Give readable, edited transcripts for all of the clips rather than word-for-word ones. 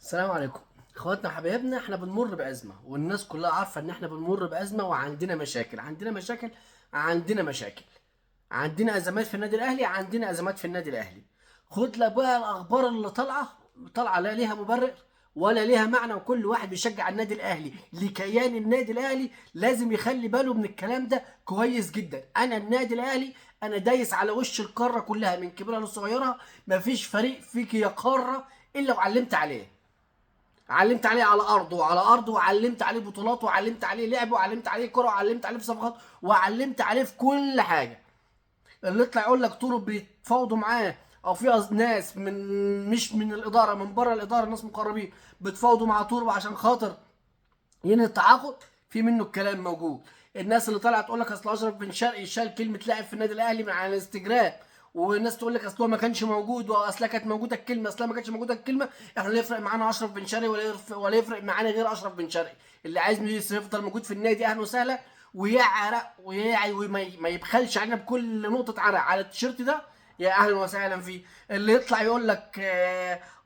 السلام عليكم اخواتنا وحبايبنا. احنا بنمر بازمه، والناس كلها عارفه ان احنا بنمر بازمه، وعندنا مشاكل، عندنا مشاكل، عندنا مشاكل، عندنا ازمات في النادي الاهلي، عندنا ازمات في النادي الاهلي. خد لك بقى الاخبار اللي طالعه طالعه لا ليها مبرر ولا ليها معنى، وكل واحد بيشجع النادي الاهلي لكيان النادي الاهلي لازم يخلي باله من الكلام ده كويس جدا. انا النادي الاهلي انا دايس على وش القارة كلها من كبيرها لصغيرها، مفيش فريق فيك يا قارة الا وعلمت عليه، علمت عليه على ارضه وعلى ارضه، وعلمت عليه بطولات، وعلمت عليه لعب، وعلمت عليه كره، وعلمت عليه في صفقات، وعلمت عليه في كل حاجة. اللي يطلع يقول لك طرق بيتفاوضوا معاه، او في ناس من مش من الادارة، من بره الادارة، ناس مقربين بتفاوضوا مع طرق عشان خاطر ينهي التعاقد، في منه الكلام موجود. الناس اللي طلعت تقول لك اصل اشرف بن شرقي شال كلمة لاعب في النادي الاهلي من على الانستجرام، والناس تقول لك اصل هو ما كانش موجود، واصل كانت موجودة الكلمة، اصل ما كانتش موجودة الكلمة. احنا لا يفرق معانا اشرف بن شرقي ولا يفرق معانا غير اشرف بن شرقي. اللي عايز يفضل موجود في النادي اهلا وسهلا، ويعرق ويعي وما يبخلش علينا بكل نقطة عرق على التيشيرت ده، يا اهلا وسهلا فيه. اللي يطلع يقول لك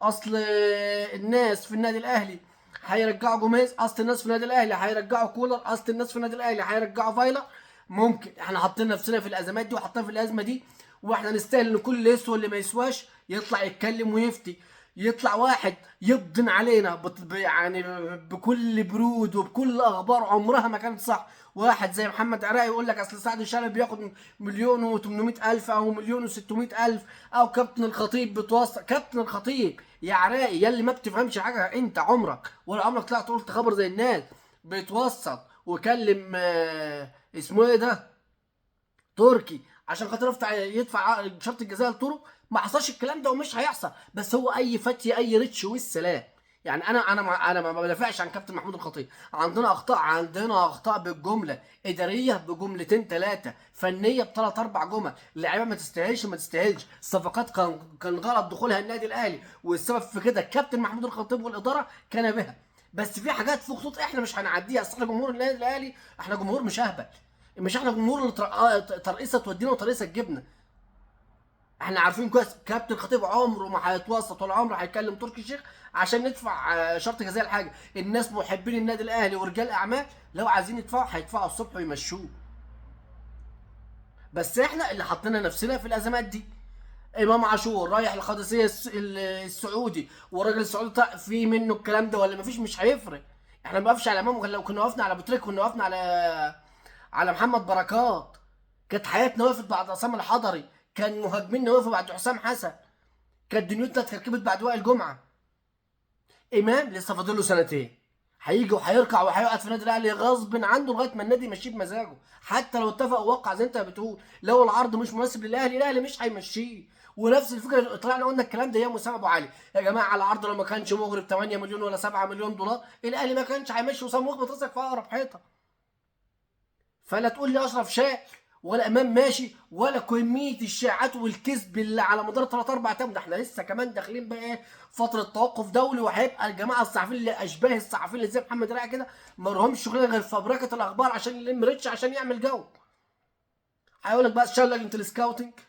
اصل الناس في النادي الاهلي هيرجعوا جوميز، اصل الناس في النادي الاهلي هيرجعوا كولر، اصل الناس في النادي الاهلي هيرجعوا فايلر. ممكن احنا حاطين نفسنا في الازمات دي وحاطين في الازمة دي، واحنا نستاهل ان كل اللي يسوى اللي ما يسواش يطلع يتكلم ويفتي، يطلع واحد يبدن علينا يعني بكل برود وبكل اخبار عمرها ما كانت صح. واحد زي محمد عراقي يقول لك اصل سعد الشلبي بياخد 1,800,000 او 1,600,000، او كابتن الخطيب بتوصل. كابتن الخطيب يا عراقي يا اللي ما بتفهمش حاجة انت، عمرك ولا عمرك طلعت قلت خبر زي الناس. بيتوسط وكلم اسمه ايه ده تركي عشان خاطر يدفع شرط الجزاء لطرق. ما حصلش الكلام ده ومش هيحصل، بس هو اي فتي اي ريتش والسلام. يعني انا ما بدافعش عن كابتن محمود الخطيب. عندنا اخطاء، عندنا اخطاء بالجملة، ادارية بجملتين ثلاثة، فنية بثلاث اربع جمل، اللعيبة ما تستاهلش، ما تستاهلش، الصفقات كان غلط دخولها النادي الاهلي، والسبب في كده الكابتن محمود الخطيب والادارة كان بها. بس في حاجات في خطوط احنا مش هنعديها. اصل احنا جمهور النادي الاهلي، احنا جمهور مش اهبل، مش احنا جمهور اللي ترقيصه تودينا وترقيصه تجيبنا. احنا عارفين كويس كابتن الخطيب عمره ما هيتوسط ولا عمره هيكلم تركي الشيخ عشان ندفع شرط جزائي لحاجة. الناس محبين النادي الاهلي ورجال اعمال لو عايزين يدفعوا هيدفعوا الصبح ويمشوه، بس احنا اللي حطينا نفسنا في الازمات دي. امام عاشور رايح القادسية السعودي، والراجل السعودي في منه الكلام ده ولا مفيش، مش هيفرق. احنا ما بنقفش على امام، لو كنا وقفنا على ابو تريكه كنا وقفنا على محمد بركات، كانت حياتنا وقفت بعد عصام الحضري، كان مهاجميننا وقفوا بعد حسام حسن، كانت دنيتنا اتكركبت بعد وائل جمعه. امام لسه فاضل له سنتين، هيجي وهيركع وهيقعد في النادي الاهلي غصب عنه لغاية ما النادي يمشيه بمزاجه، حتى لو اتفق ووقع زي انت بتقول. لو العرض مش مناسب للاهلي، الاهلي مش هيمشيه. ونفس الفكرة طلعنا قلنا الكلام ده يا اسامة ابو علي، يا جماعة العرض لو ما كانش مغري ب 8 مليون ولا 7 مليون دولار الاهلي ما كانش هيمشي وسام، واخبط راسك في اقرب حيطة. فلا تقول لي اشرف شاء ولا امام ماشي ولا كمية الشائعات والكذب اللي على مدار 3 4 ايام. ده احنا لسه كمان داخلين بقى ايه فترة توقف دولي، وهيبقى الجماعة الصحفيين اللي اشباه الصحفيين اللي زي محمد راعي كده ما لهمش شغلانة غير فبركه الاخبار عشان يلم reach عشان يعمل جو. هيقول لك بقى شال لجنة ال scouting،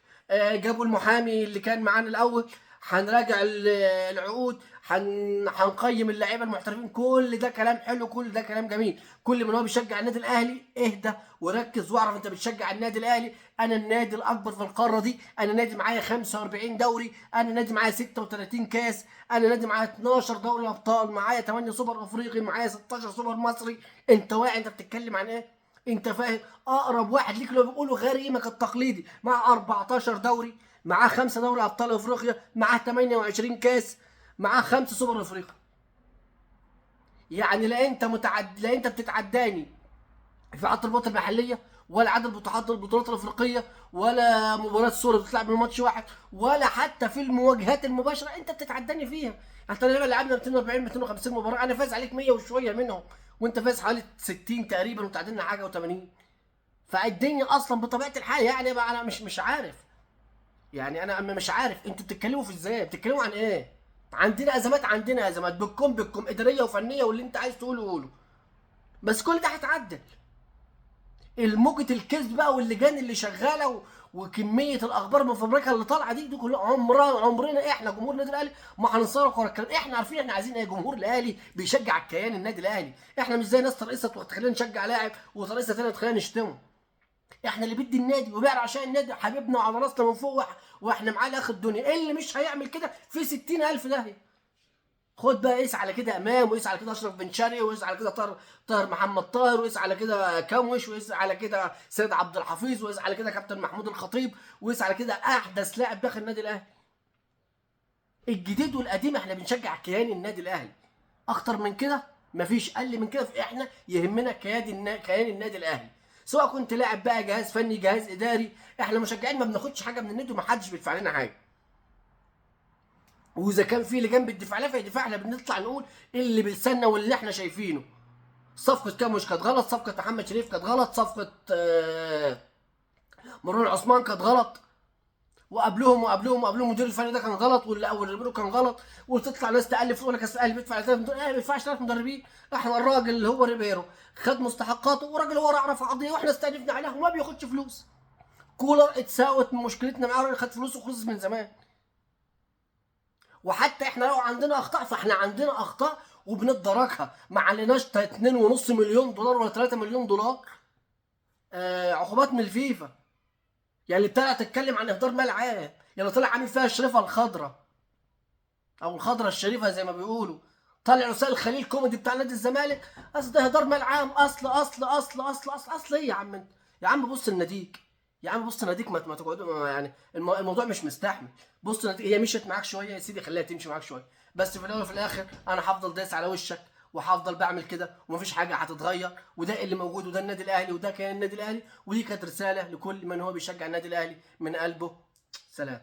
جابوا المحامي اللي كان معانا الاول، هنراجع العقود، هنقيم اللعيبة المحترفين. كل ده كلام حلو، كل ده كلام جميل. كل من هو بيشجع النادي الاهلي اهدى وركز واعرف انت بتشجع النادي الاهلي. انا النادي الاكبر في القارة دي، انا نادي معايا 45 دوري، انا نادي معايا 36 كاس، انا نادي معايا 12 دوري ابطال، معايا 8 سوبر افريقي، معايا 16 سوبر مصري. انت واعي انت بتتكلم عن ايه؟ انت فاهم؟ اقرب واحد ليك لو بيقولوا غريمك التقليدي مع 14 دوري، معاه 5 دوري ابطال افريقيا، معاه 28 كاس، معاه 5 سوبر افريقيا. يعني لا انت لا انت بتتعداني في عدد البطولات المحلية، ولا عدد البطولات الافريقية، ولا مباراة السوري بتلعب من ماتش واحد، ولا حتى في المواجهات المباشرة انت بتتعداني فيها. انت لما لعبنا 240 250 مباراة، انا فاز عليك 100 وشوية منهم، وانت فاز حوالي 60 تقريبا، وتعادلنا حاجة و80. فالدنيا اصلا بطبيعة الحال يعني بقى انا مش عارف، يعني انا مش عارف انتوا بتتكلموا في ازاي، بتتكلموا عن ايه؟ عندنا ازمات، عندنا ازمات بالكم ادارية وفنيه واللي انت عايز تقوله قوله، بس كل ده هيتعدل. الموجة الكذب بقى واللجان اللي شغالة وكمية الاخبار المفبركه اللي طالعه دي كلها عمرنا احنا جمهور النادي الاهلي ما هننصرف ورا الكلام. احنا عارفين احنا عايزين ايه. جمهور الاهلي بيشجع الكيان النادي الاهلي، احنا مش زي ناس ترقصت وتخلينا نشجع لاعب وترقصه ثانية تخلينا نشتمه. احنا اللي بيدي النادي وبيعرف عشان النادي حبيبنا وعلى راسنا من فوق، واحنا معاه لاخر الدنيا. اللي مش هيعمل كده في 60,000 داهية. خد بقى قيس على كده امام، وقيس على كده اشرف بن شرقي، وقيس على كده طاهر محمد طاهر، وقيس على كده كاموش، وقيس على كده سيد عبد الحفيظ، وقيس على كده كابتن محمود الخطيب، وقيس على كده احدث لاعب داخل النادي الاهلي. الجديد والقديم احنا بنشجع كيان النادي الاهلي. اكتر من كده مفيش، اقل من كده احنا يهمنا كيان النادي الاهلي، سواء كنت لاعب بقى، جهاز فني، جهاز اداري. احنا مشجعين ما بناخدش حاجة من النادي ومحدش بيدفع لنا حاجة. واذا كان في لجان بتدفع لها فيدفع، احنا بنطلع نقول اللي بلساننا واللي احنا شايفينه. صفقة كاموش كانت غلط، صفقة محمد شريف كانت غلط، صفقة مروان عثمان كانت غلط، وقبلهم وقبلهم وقبلهم المدير الفني ده كان غلط، واللي اول ريبيرو كان غلط. وتطلع ناس تالف تقول لك اصل الاهلي بيدفع 3 مدربين. ما بيدفعش 3 مدربين. احنا الراجل اللي هو ريبيرو خد مستحقاته، وراجل هو راح رفع قضية واحنا استأنفنا عليها وما بياخدش فلوس. كولر اتساوت من مشكلتنا معاه، الراجل خد فلوسه وخلص من زمان. وحتى احنا لو عندنا اخطاء فاحنا عندنا اخطاء وبنتداركها، ما عليناش 2.5 مليون دولار ولا 3 مليون دولار عقوبات من الفيفا. يعني اللي طلع تتكلم عن اهدار مال عام، يعني طلع عامل فيها الشريفة الخضراء او الخضراء الشريفة زي ما بيقولوا، طلع وسائل الخليل كوميدي بتاع نادي الزمالك، اصل ده اهدار مال عام. اصل اصل اصل اصل اصل اصل ايه يا عم انت؟ يا عم بص لناديك، يا عم بص لناديك، ما تقعدوا يعني الموضوع مش مستحمل. بص لناديك، هي مشيت معاك شوية يا سيدي، خليها تمشي معاك شوية، بس في الاول وفي الاخر انا هفضل دايس على وشك وهفضل بعمل كده ومفيش حاجة هتتغير، وده اللي موجود، وده النادي الاهلي، وده كان النادي الاهلي. ودي كانت رسالة لكل من هو بيشجع النادي الاهلي من قلبه. سلام.